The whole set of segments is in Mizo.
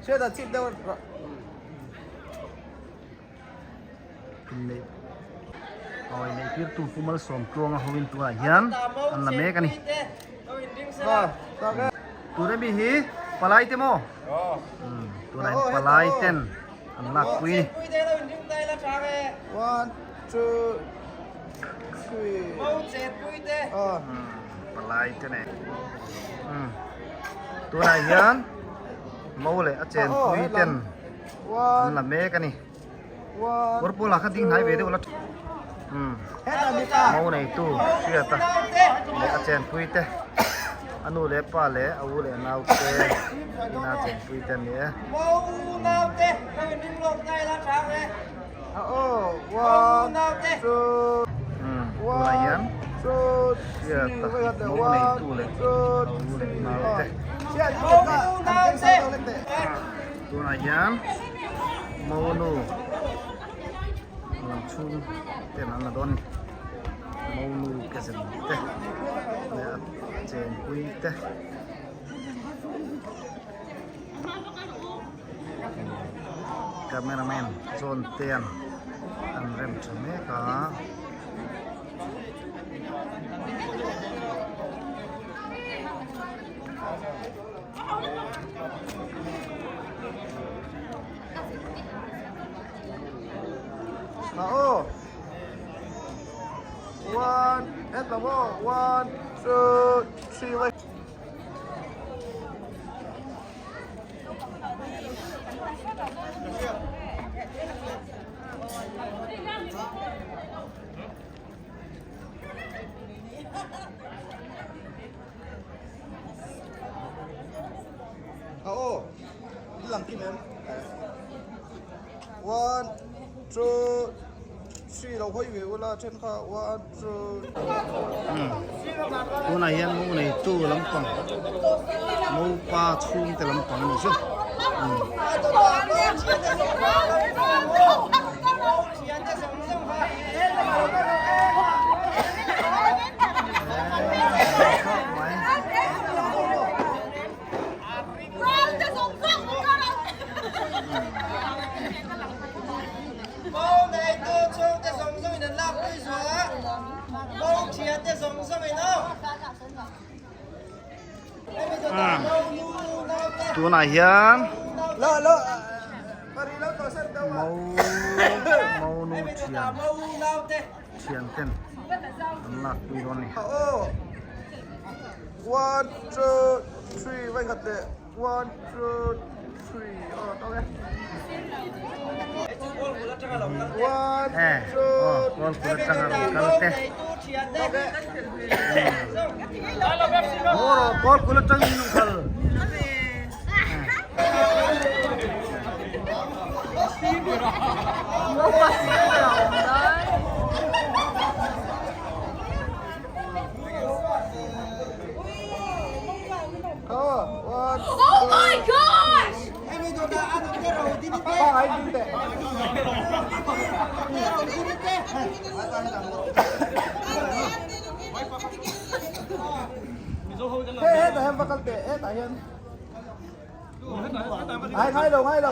Hriata chip deuh rawh. Inneih aw inneih tirtu Pu Malsawmtluanga hoin tunah hian an la mek a ni. Tuna mi hi palai te maw? Tunah hian palai ten an lak pui a ni. Palai te nen. Tunah hian mo leh a chenpui ten an la mek a ni. Kawr pawlah kha ding hnai ve deuh la umm mo neitu hriata leh a chenpui te a nu leh pa leh a u leh nau te ina chenpui te an ni e. Umm tunah hian hriata mo neitu leh a u leh nau te. Tunah hian Monu lam chhung ten an la dawn a ni. Monu ke zen te leh a chenpui te cameraman John te an rem tha mek a. Aw one et lam aw one two three wait Aw lang kim em one two three lo hawi ve ula then kha one two tunah hian mo neitu lampang mopa chhungte lampang a ni chu. Tunah hian mo nu thian thian ten an lak pui dawn a ni. One two three vai khat leh one two three aw tawk e one two kawl kul atanga rawn kal te kawl kul atang in kal Oh my gosh! Ngai lo ngai lo.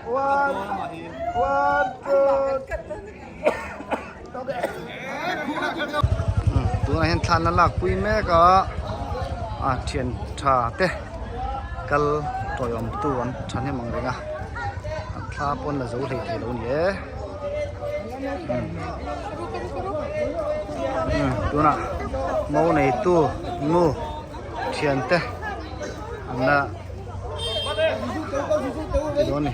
One, one, two. Tunah hian thlan a lak pui mek a, a thian tha te kal tawiawm tu an thahnem ang reng a, an thla pawn la zo hlei thei lo a ni e. Tunah mo neitu nu thian te an la ti dawn a ni.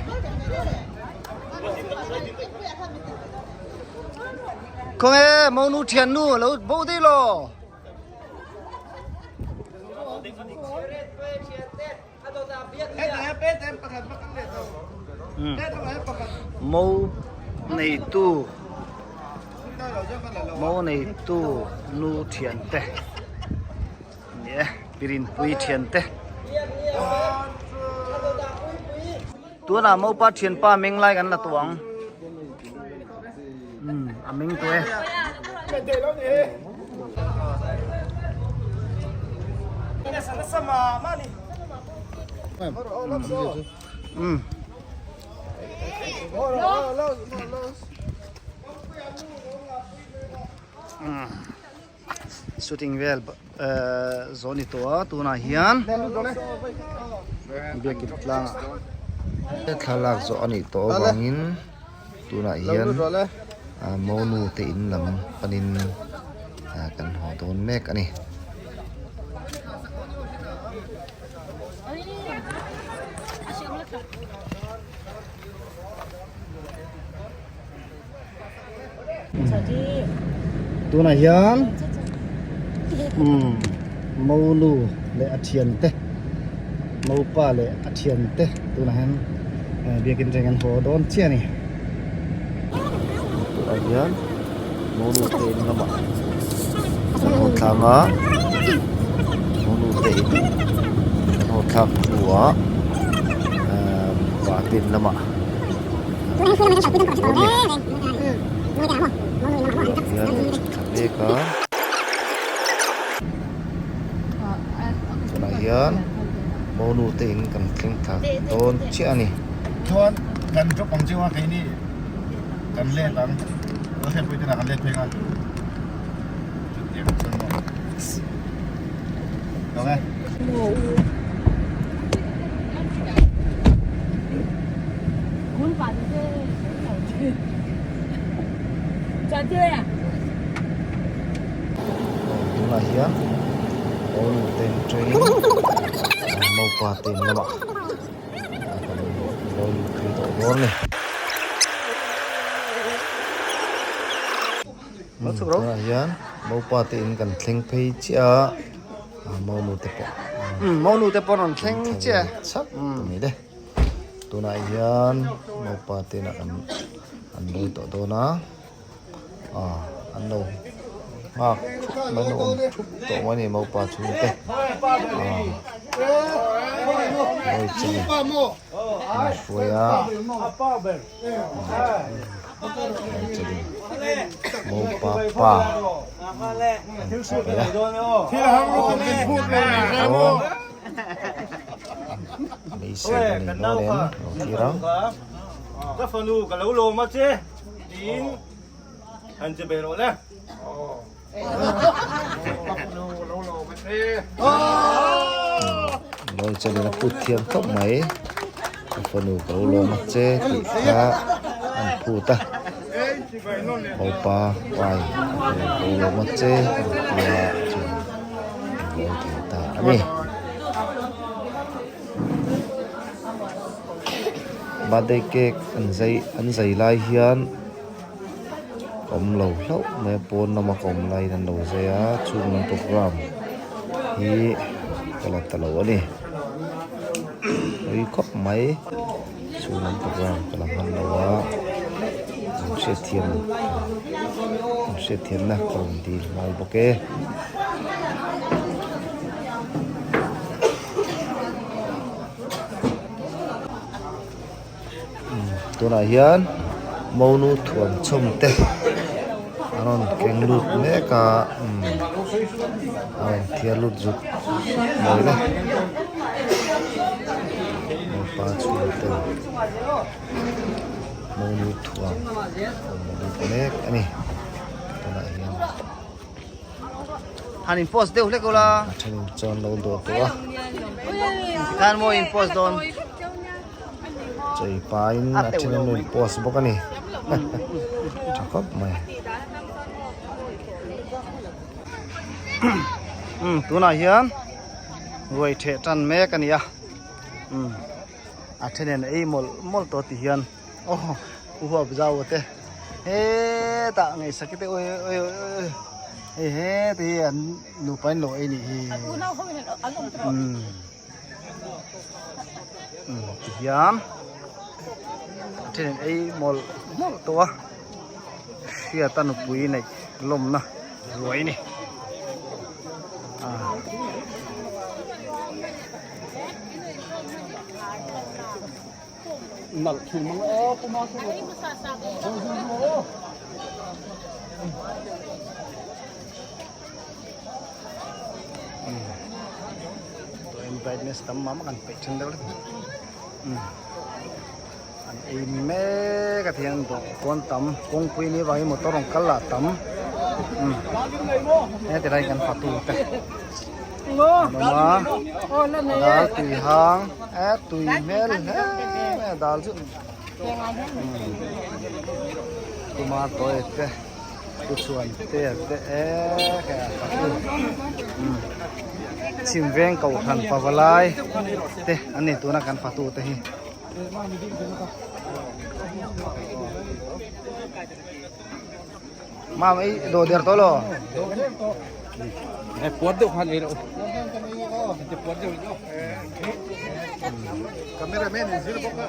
Khawnge mo nu thian nu a lo bo daih law. Mo neitu mo neitu nu thian te ni e pirinpui thian te tunah mopa thianpa meng lai kan la tuang. Umm a meng tawh e. Umm. Shooting vel zawh ni tawh a tunah hian biakin tlangah thlalak zawh a nih tawh avangin tunah hian monu te in lam panin kan haw dawn mek a ni. Tunah hian umm monu leh a thiante mopa leh a thiante tunah hian biakin reng an haw dawn chiah a ni. Tunah hian monu te in lamah an haw tlang a monu te in an haw thlak hnuah ahh pa te in lamah. Tunah hian monu te in kan thleng thla dawn chiah a ni. Chuan kan drop ang chiu a keini kan let ang lo hriatpui te lah kan let phei ang a chutiang chuan maw lawng e. Tunah hian Paul ten train Naupa ten lamah kan lo lut phei tawh dawn a ni. Tunah hian Naupa te in kan thleng phei chiah a Monu te pawh Monu te pawh rawn thleng chiah chak mai le. Tunah hian naupa te inah an an lawi tawh dawn a ah an lo nghak thup mai an lo awm thup tawh mai a ni naupa chhungte ah lawi cheng an hruai a lawi cheng naupa pa an chibai a aw. Beisei a ni dawn em lo thlir ang. Ka fanu ka lo lawm a che tiin han che ve rawh le. Ka fanu ka lo lawm a che. Lawi chelin a phut thiam khawp mai. Ka fanu ka lo lawm a che tih kha an phut a. Opa pai ka fanu ka lo lawm a che an tia chuan an lawi thei ta a ni. Birthday cake an zai an zai lai hian ka awm lo hlauh mai a pawn lama ka awm laiin an lo zai a chung lam program hi ka la ta lo a ni hawi khawp mai chung lam program ka la hman lo a an hriatthiam an hriatthiamna ka rawn dil nghal bawk e. Tunah hian monu thuam chhawm te a rawn keng lut mek a a rawn thiar lut zut zut mai le nupa chhung ten monu thuam a rawn lut mek a ni tunah hian. Han in post deuh hlek ula. A thenin chuan lo dawh tawh a. Tikhan maw in post dawn. Chei pain a thenin lo in post bawk a ni. Tha khawp mai. Um tunah hian ruai theh tan mek a ni a. Um a thenin ei mawlh mawlh tawh ti hian. Aw u huap zau te hetah ngaihsak te oi oi oi oi hei heti hi an nupa in lo ei nih hi umm umm ti hian a then in ei mawlh mawlh tawh a hriata nupui neih lawmna ruai a ni ah. Tuahin brightness tam mah mah kan peih then deuh hlek umm an ei mek a thian dawhkawn tam kawngpui ni vangin motor rawn kal lah tam umm heti lai kan fatu te an awm a dal tui hang e tui hmel hle mai a dal chu umm tomato te. Tuchhuan te a te ek a fatu umm chhim veng kohhran pavalai te an ni tuna kan fatu te hi. Mam ei dawh der tawh lo. Puat deuh khan ei lo. Puat deuh. Cameraman in zir bawk a.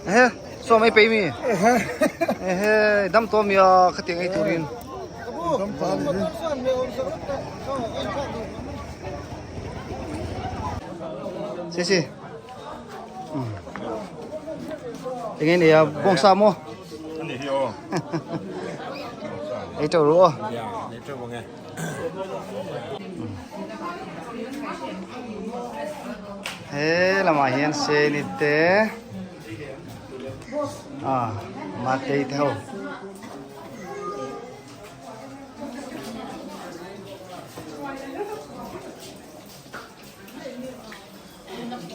Ehe sawm ei peih mi ehe dam tawh mi a khatiang ei turin. Si si enge nei a bawngsa maw ei teuh ru aw. He lamah hian seni te ah matei te ho.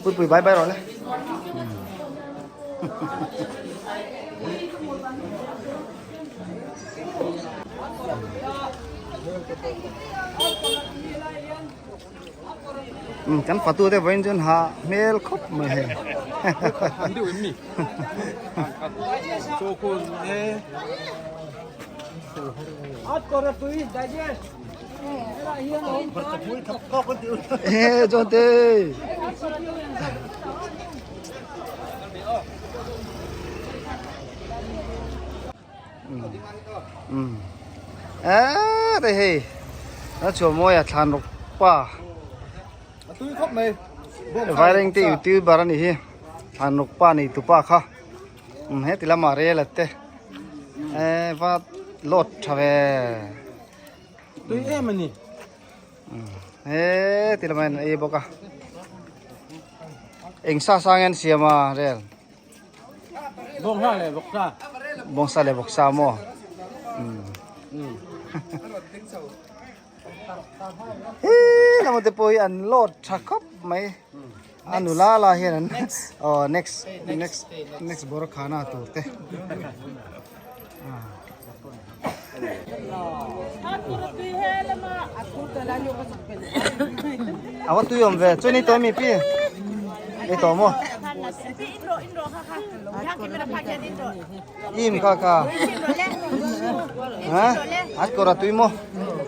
Pui pui bye bye rawh le. Kan fatu te vawiin chuan ha hmel khawp mai hei. Ê John Tê. Ê đây hei. Nó chùa môi à thlan ruk pa. Vaireng te youtuber ani hi. Thlan ruk pa nei tu pa kha. Heti lamah rel a te va load tha ve tui em ani heti lamah hian an ei bawk a eng sa sa nge an siam a rel bawngsa leh vawksa bawngsa leh vawksa maw Hi lama te pawh hi an load tha khawp mai a nula la hian an aw next next next bawr khana tur te a va tui awm ve chuan i tawh mi pi i tawh maw Im kha kha. Ha? At kora tui mo.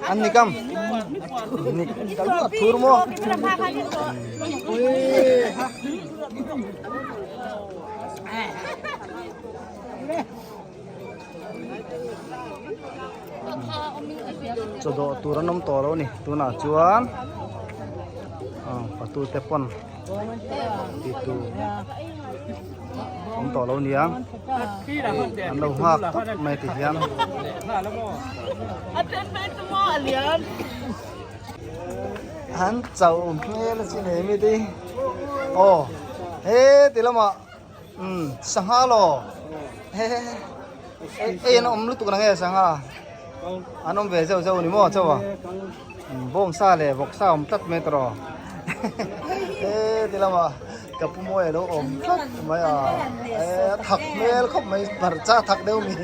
An nikam. Nik kalu thur mo. Chawdawh tur an awm tawh lo ni tunah chuan patu te pawn tih tur awm tawh lo nia an lo nghak tawp mai ti hian an chauh hmel a chi nei mi te aw he ti lamah umm sangha law he ei an awm lutuk ang nge sangha an awm ve zeuh zeuh ni maw chauh a bawngsa leh vawksa awm tlat mai tawh he ti lamah ka pu mawi alo awm tlat mai a e a thak hmel khawp mai hmarcha thak deuh mi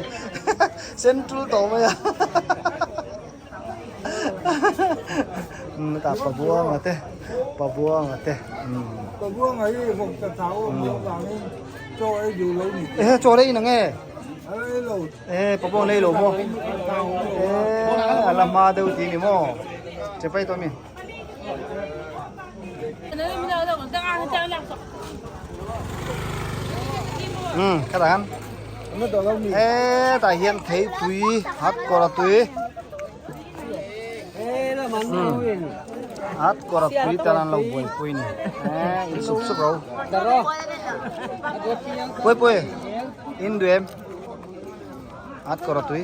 sen tul tawh mai a tah pabuanga te pabuanga te pabuanga hi vawk ta thau awm loh vangin chaw ei duh lo ni e chaw ei na nge ei lo e pabuanga ei lo maw e a la hma deuh ti ni maw che pai tawh mi Ừ, các bạn. Hetah hian theipui hat kawr a tui hat kawr a tui tan an lo buaipui ni eh in sup sup ro pui pui in duh em hat kawr a tui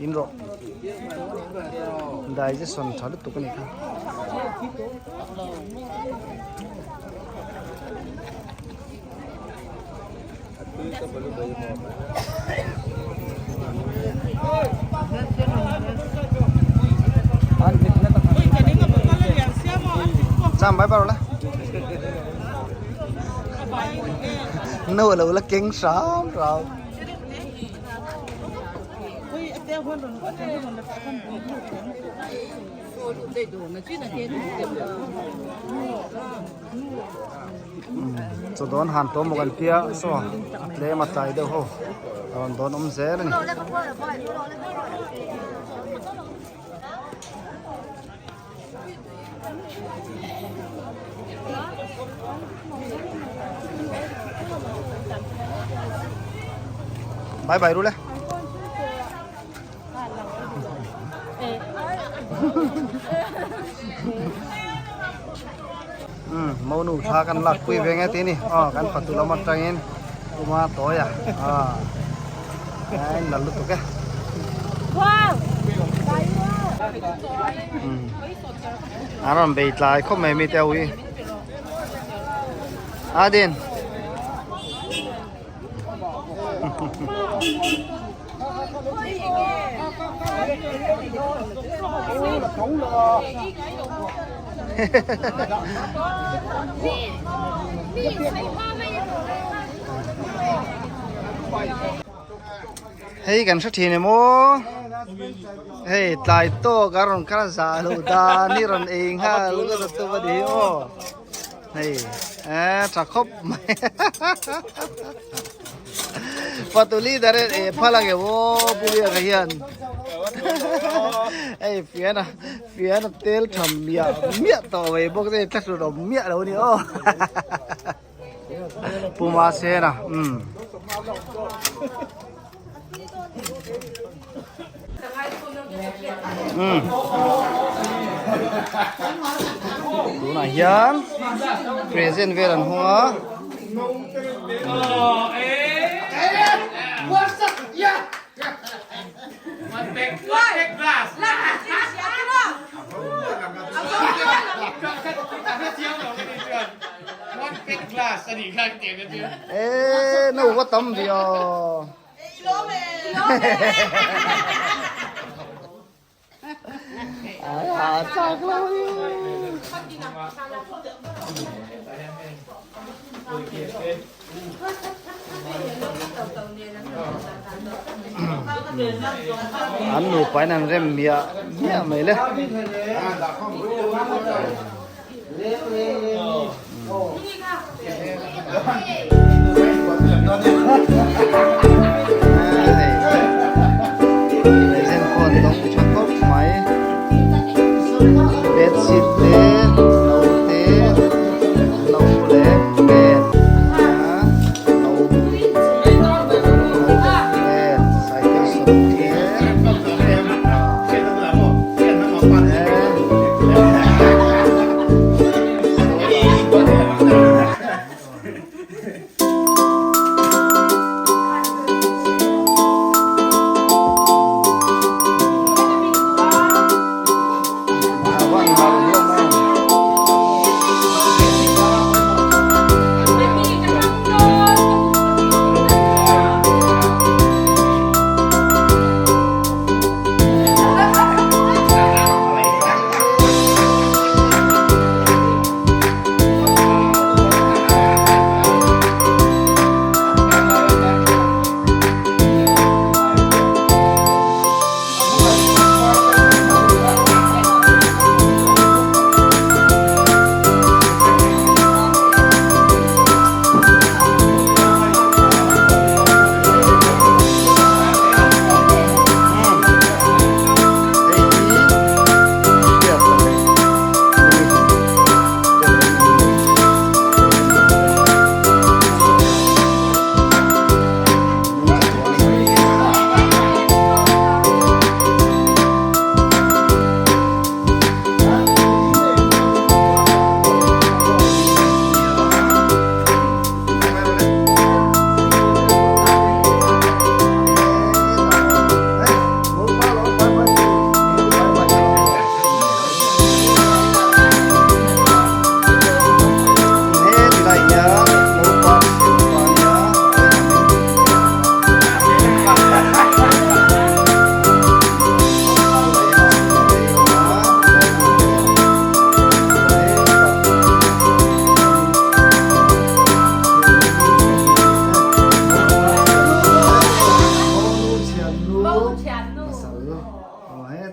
in rawh digestion tha lutuk a ni kha. Cham bai baro la. No lo la keng hram hram. Chaw dawn han tawm bawk an tia saw a tlem a tlai deuh ho a rawn dawn awm zel a ni. Bye bye ru le. Um monu thla kan lak pui ve nge tih a ni aw kan fatu lam atangin kuma tawi a ah a in la lutuk e um an rawn bei tlai khawp mai mi te ho hi a din. Hei kan hre thin em aw hei tlai tawk a rawn kal zah loh dan hi rawn ei nghal ka za tawp a ni hi aw hei eh tha khawp mai. Patuli daren e phala nge wo pulia ka hian ei fiana fiana tel tham mia mia to wei bok te thla su rom mia lo ni o puma sena um um tunah hian present vel an hawng a. Ê, nó có tấm gì à? À, chak lo ni. An nupa in an rem miah miah mai le. Present phone dawng tha khawp mai bedsheet te no te no leh pen no leh cycle sawm te.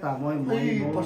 Hetah mawi mawi mo.